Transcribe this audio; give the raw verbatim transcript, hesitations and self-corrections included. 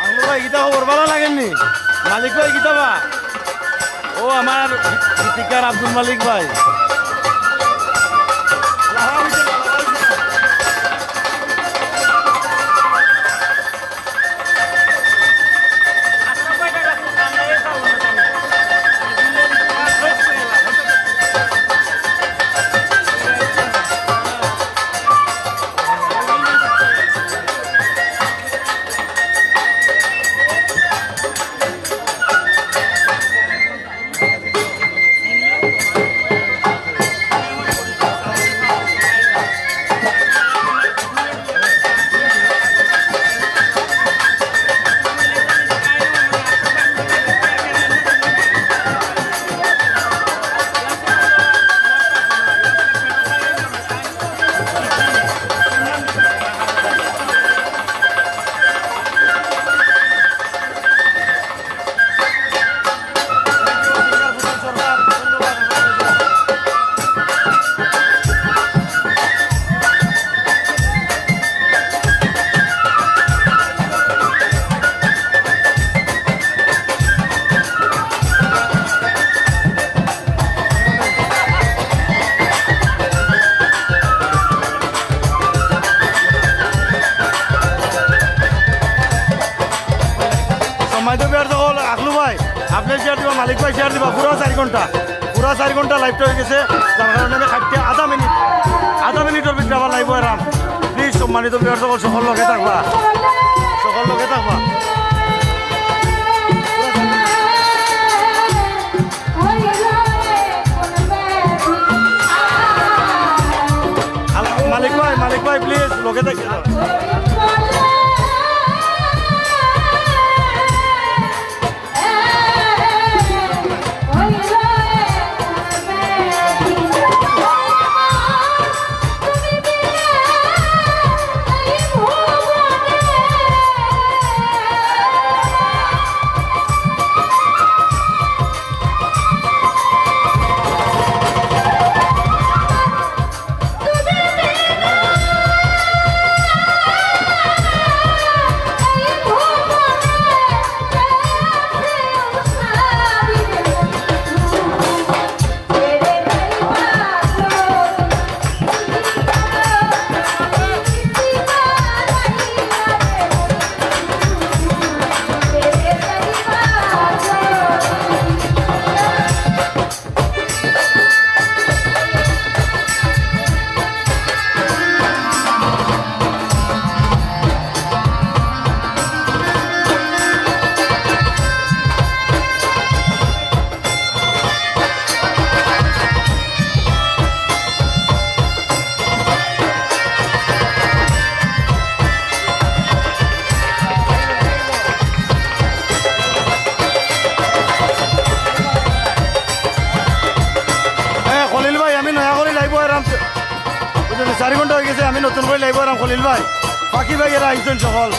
আলু ভাই, কিতা খবর? ভালা লাগেনি? মালিক ভাই, কিতা বা? ও, আমার গীতিকার আব্দুল মালিক ভাই। তো বিয়ার সকল, আকলু ভাই, আপনে share দিবা, মালিক ভাই share দিবা, পুরা চাইর ঘন্টা, পুরা চাইর ঘন্টা live টা অই গেছে, যার কারণে আমি কাটতে আধা মিনিট, আধা মিনিটর ভিতরে আবার live অইরাম। Please, সম্মানিত বিয়ার সকল, সকল লগে থাকবা, সকল লগে থাকবা। আল-, মালিক ভাই, মালিক ভাই, please, লগে থাকি। এ, খলিল ভাই, আমি নয়া করি live অইরাম। বুঝলেন, চাইর ঘন্টা অই গেছে, আমি নতুন করি live অইরাম, খলিল ভাই। বাকি ভাই এরা আইছইন সকল।